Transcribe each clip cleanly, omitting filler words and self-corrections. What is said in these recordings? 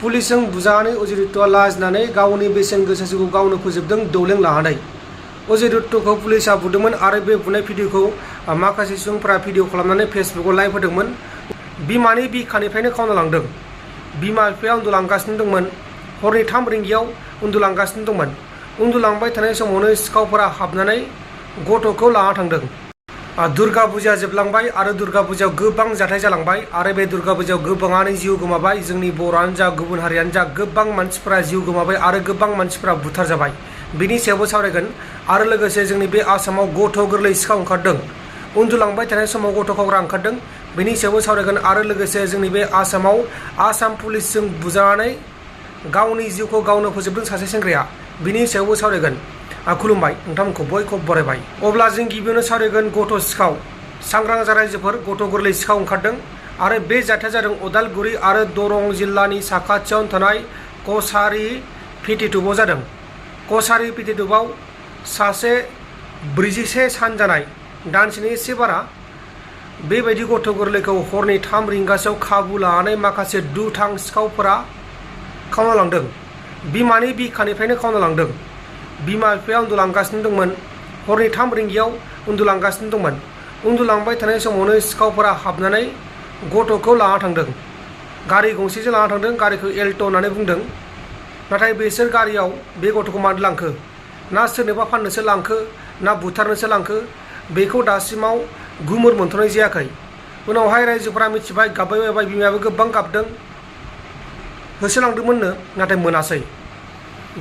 पुलिसजों बुजानानै अजिदत्तआ लाजिनानै गावनि बेसेन गोसा जिउखौ गावनो फोजोबदों दौलें लानानै। अजिदत्तखौ पुलिसा बुदोंमोन आरो बे बुनाय भिडिअखौ माखासे सुबुंफोरा भिडिअ खालामनानै फेसबुकआव लाइभ होदोंमोन। बिमानि बिखानिफ्रायनो खावना लांदों। बिमा बिफाया उन्दुलांगासिनो दंमोन। हरनि 3 रिंगायाव उन्दुलांगासिनो दंमोन। उन्दुलांबाय थानाय समावनो सिखावफोरा हाबनानै गथ'खौ लाना थांदों। दुर्गा फुजाया जोबलांबाय आरो दुर्गा फुजायाव गोबां जाथाय जालांबाय आरो बे दुर्गा फुजायाव गोबाङानो जिउ गोमाबाय। जोंनि बर'आनो जा गुबुन हारियानो जा गोबां मानसिफोरा जिउ गोमाबाय आरो गोबां मानसिफोरा बुथार जाबाय। बिनि सायावबो सावरायगोन आरो लोगोसे जोंनि बे आसामाव गथ' गोरलै सिखाव ओंखारदों। उन्दुलांबाय थानाय समाव गथ' खावग्रा ओंखारदों। बिनि सायावबो सावरायगोन आरो लोगोसे जोंनि बे आसामाव आसाम पुलिसजों बुजानानै गावनि जिउखौ गावनो फोजोबदों सासे सेंग्राया। बिनि सायावबो सावरायगोन। खुलुमबाय नोंथांमोनखौ बयखौबो बरायबाय। अब्ला जों गिबियावनो सावरायगोन गथ' सिखाव। सांग्रां जा रायजोफोर, गथ' गोरलै सिखाव ओंखारदों आरो बे जाथाया जादों उदालगुरि आरो दरं जिल्लानि साखाथियावनो थानाय कसारि पिटिटुबाव जादों। कसारि पिटिटुबाव सासे 41 सान जानाय दानसेनि एसे बारा बेबायदि गथ' गोरलैखौ हरनि 3 रिंगासोआव खाबु लानानै माखासे दुथां सिखावफोरा खावना लांदों। बिमानि बिखानिफ्रायनो खावना लांदों। बिमा बिफाया उन्दुलांगासिनो दंमोन। हरनि 3 रिंगायाव उन्दुलांगासिनो दंमोन। उन्दुलांबाय थानाय समावनो सिखावफोरा हाबनानै गथ'खौ लाना थांदों। गारि गंसेजों लाना थांदों। गारिखौ एल्ट' होननानै बुंदों। नाथाय बिसोर गारियाव बे गथ'खौ मानो लांखो, ना सोरनोबा फाननोसो लांखो ना बुथारनोसो लांखो, बेखौ दासिमाव गुमुर मोनथ'नाय जायाखै। उनावहाय रायजोफोरा मिथिबाय, गाबबाय बायबाय। बिमायाबो गोबां गाबदों। होसोलांदोंमोननो नाथाय मोनासै।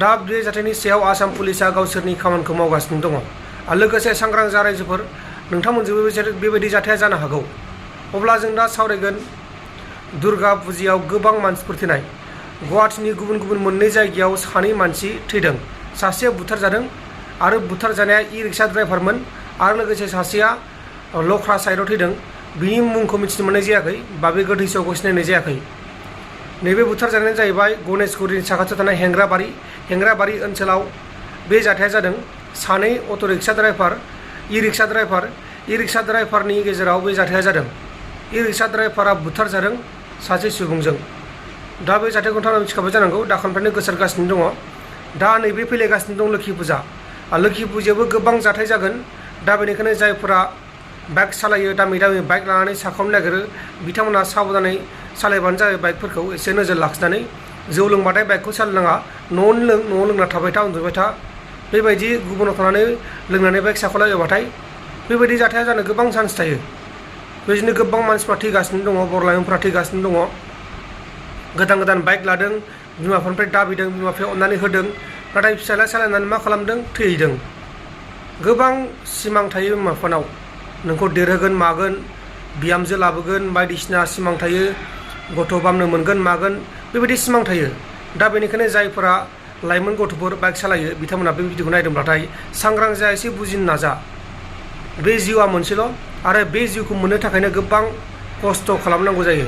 दा बे जाथायनि सायाव आसाम पुलिसा गावसोरनि खामानिखौ मावगासिनो दङ। लोगोसे सांग्रां जा रायजोफोर, नोंथांमोनजोंबो बेबायदि जाथाया जानो हागौ। अब्ला जों दा सावरायगोन दुर्गा फुजायाव गोबां मानसिफोर थैनाय। गुवाहाटीनि गुबुन गुबुन मोननै जायगायाव 2 मानसि थैदों। सासेया बुथारजादों आरो बुथारजानाया इ-रिक्सा ड्राइभारमोन आरो लोगोसे सासेया लख्रा साइडआव थैदों। बिनि मुंखौ मिथिनो मोननाय जायाखै बा बे गोथैसोखौ सिनायनाय जायाखै। नैबे बुथारजानायानो जाहैबाय गणेशगुरिनि साखाथियाव थानाय हेंग्राबारि ओनसोलाव बे जाथाया जादों। 2 अट' रिक्सा ड्राइभार, इ-रिक्सा ड्राइभारनि गेजेराव बे जाथाया जादों। इ-रिक्सा ड्राइभारा बुथारजादों सासे सुबुंजों। दा बे जाथायखौ नोंथाङा मिथिखाबाय जानांगौ। दाखालिनिफ्रायनो गोसारगासिनो दङ। दा नैबे फैलायगासिनो दं लोखि फुजा। लोखि फुजायावबो गोबां जाथाय जागोन। दा बेनिखायनो जायफोरा बाइक सालायो, दामि बाइक लानानै साखावनो नागिरो, बिथांमोना साबधानै सालायबानो जाबाय। बाइकफोरखौ एसे नोजोर लाखिनानै। जौ लोंबाथाय बाइकखौ सालायनाङा। न'आवनो लोंना थाबाय था, उन्दुबाय था। बेबायदि गुबुनाव थांनानै लोंनानै बाइक साखावलायोबाथाय बेबायदि जाथाया जानो गोबां चान्स थायो। बेबायदिनो गोबां मानसिफ्रा थैगासिनो दङ। बर' लाइमोनफ्रा थैगासिनो दङ। गोदान बाइक लादों, बिमा बिफानिफ्राय दाबिदों, बिमा बिफाया अननानै होदों, नाथाय फिसाज्लाया सालायनानै मा खालामदों, थैहैदों। गोबां सिमां थायो बिमा बिफानाव, नोंखौ देरहोगोन मागोन, बिहामजो लाबोगोन, बायदिसिना सिमां थायो, गथ' बामनो मोनगोन मागोन, बेबायदि सिमां थायो। दा बेनिखायनो जायफोरा लाइमोन गथ'फोर बाइक सालायो बिथांमोना बे भिडिअखौ नायदोंब्लाथाय सांग्रां जा, एसे बुजिनो नाजा। बे जिउआ मोनसेल' आरो बे जिउखौ मोननो थाखायनो गोबां खस्थ' खालामनांगौ जायो।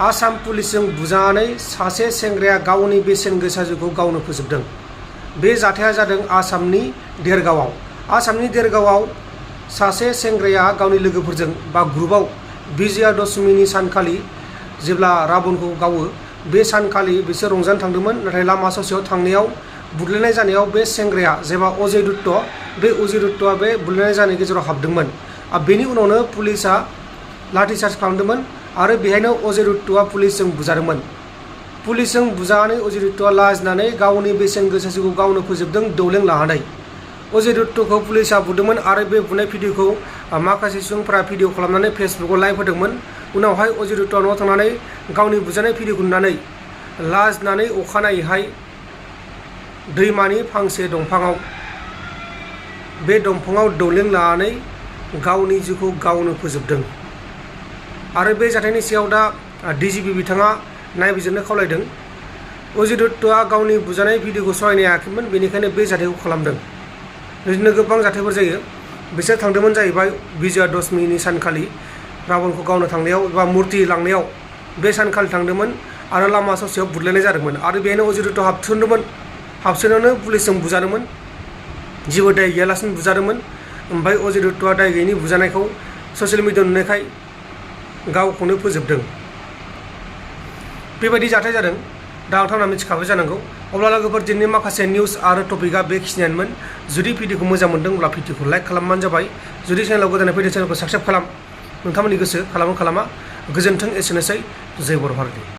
आसाम पुलिसजों बुजानानै सासे सेंग्राया गावनि बेसेन गोसा जिउखौ गावनो फोजोबदों। बे जाथाया जादों आसामनि देरगावआव। आसामनि देरगावआव सासे सेंग्राया गावनि लोगोफोरजों बा ग्रुपआव विजया दशमीनि सानखालि जेब्ला राबनखौ गावो, बे सानखालि बिसोर रंजानो थांदोंमोन। नाथाय लामा ससेयाव थांनायाव बुदलायनाय जानायाव बे सेंग्राया जेब्ला अजिदत्त, बे अजिदत्तआ बे बुदलायनाय जानायनि गेजेराव हाबदोंमोन। बेनि उनावनो पुलिसा लाठिचार्ज खालामदोंमोन आरो बेहायनो अजिदत्तआ पुलिसजों बुजादोंमोन। पुलिसजों बुजानानै अजिदत्तआ लाजिनानै गावनि बेसेन गोसा जिउखौ गावनो फोजोबदों दौलें लानानै। अजिदत्तखौ पुलिसा बुदोंमोन आरो बे बुनाय भिडिअखौ माखासे सुबुंफोरा भिडिअ खालामनानै फेसबुकआव लाइभ होदोंमोन। उनावहाय अजिदत्तआ न'आव थांनानै गावनि बुजानाय भिडिअखौ नुनानै लाजिनानै अखानायैहाय दैमानि फांसे दंफाङाव, बे दंफाङाव दौलें लानानै गावनि जिउखौ गावनो फोजोबदों। आरो बे जाथायनि सायाव दा DGP बिथाङा नायबिजिरनो खावलायदों। अजिदत्तआ गावनि बुजानाय भिडिअखौ सहायनो हायाखैमोन, बेनिखायनो बे जाथायखौ खालामदों। बिदिनो गोबां जाथायफोर जायो। बिसोर थांदोंमोन जाहैबाय विजया दशमीनि सानखालि राबनखौ गावनो थांनायाव एबा मुर्ति लांनायाव बे सानखालि थांदोंमोन आरो लामा ससेयाव बुदलायनाय जादोंमोन आरो बेहायनो अजिदत्त हाबसोदोंमोन। हाबसोनायावनो पुलिसजों बुजादोंमोन। जेबो दाय गैयालासिनो बुजादोंमन। ओमफ्राय अजिदत्तआ दाय गैयैनि बुजानायखौ ससियेल मिडियायाव नुनायखाय गावखौनो फोजोबदों। बेबायदि जाथाय जादों। दा नोंथांमोना मिथिखाबाय जानांगौ अब्ला लोगोफोर दिनैनि माखासे निउस आरो टपिकआ बेखिनियानोमोन जुदि भिडिअखौ मोजां मोनदोंब्ला भिडिअखौ लाइक खालामबानो जाबाय जुदि चेनेलाव गोदानै फैदों चेनेलखौ साबस्क्राइब खालाम नोंथांमोननि गोसो खालामा गोजोन्थों एसेनोसै जय बर' भारतनि।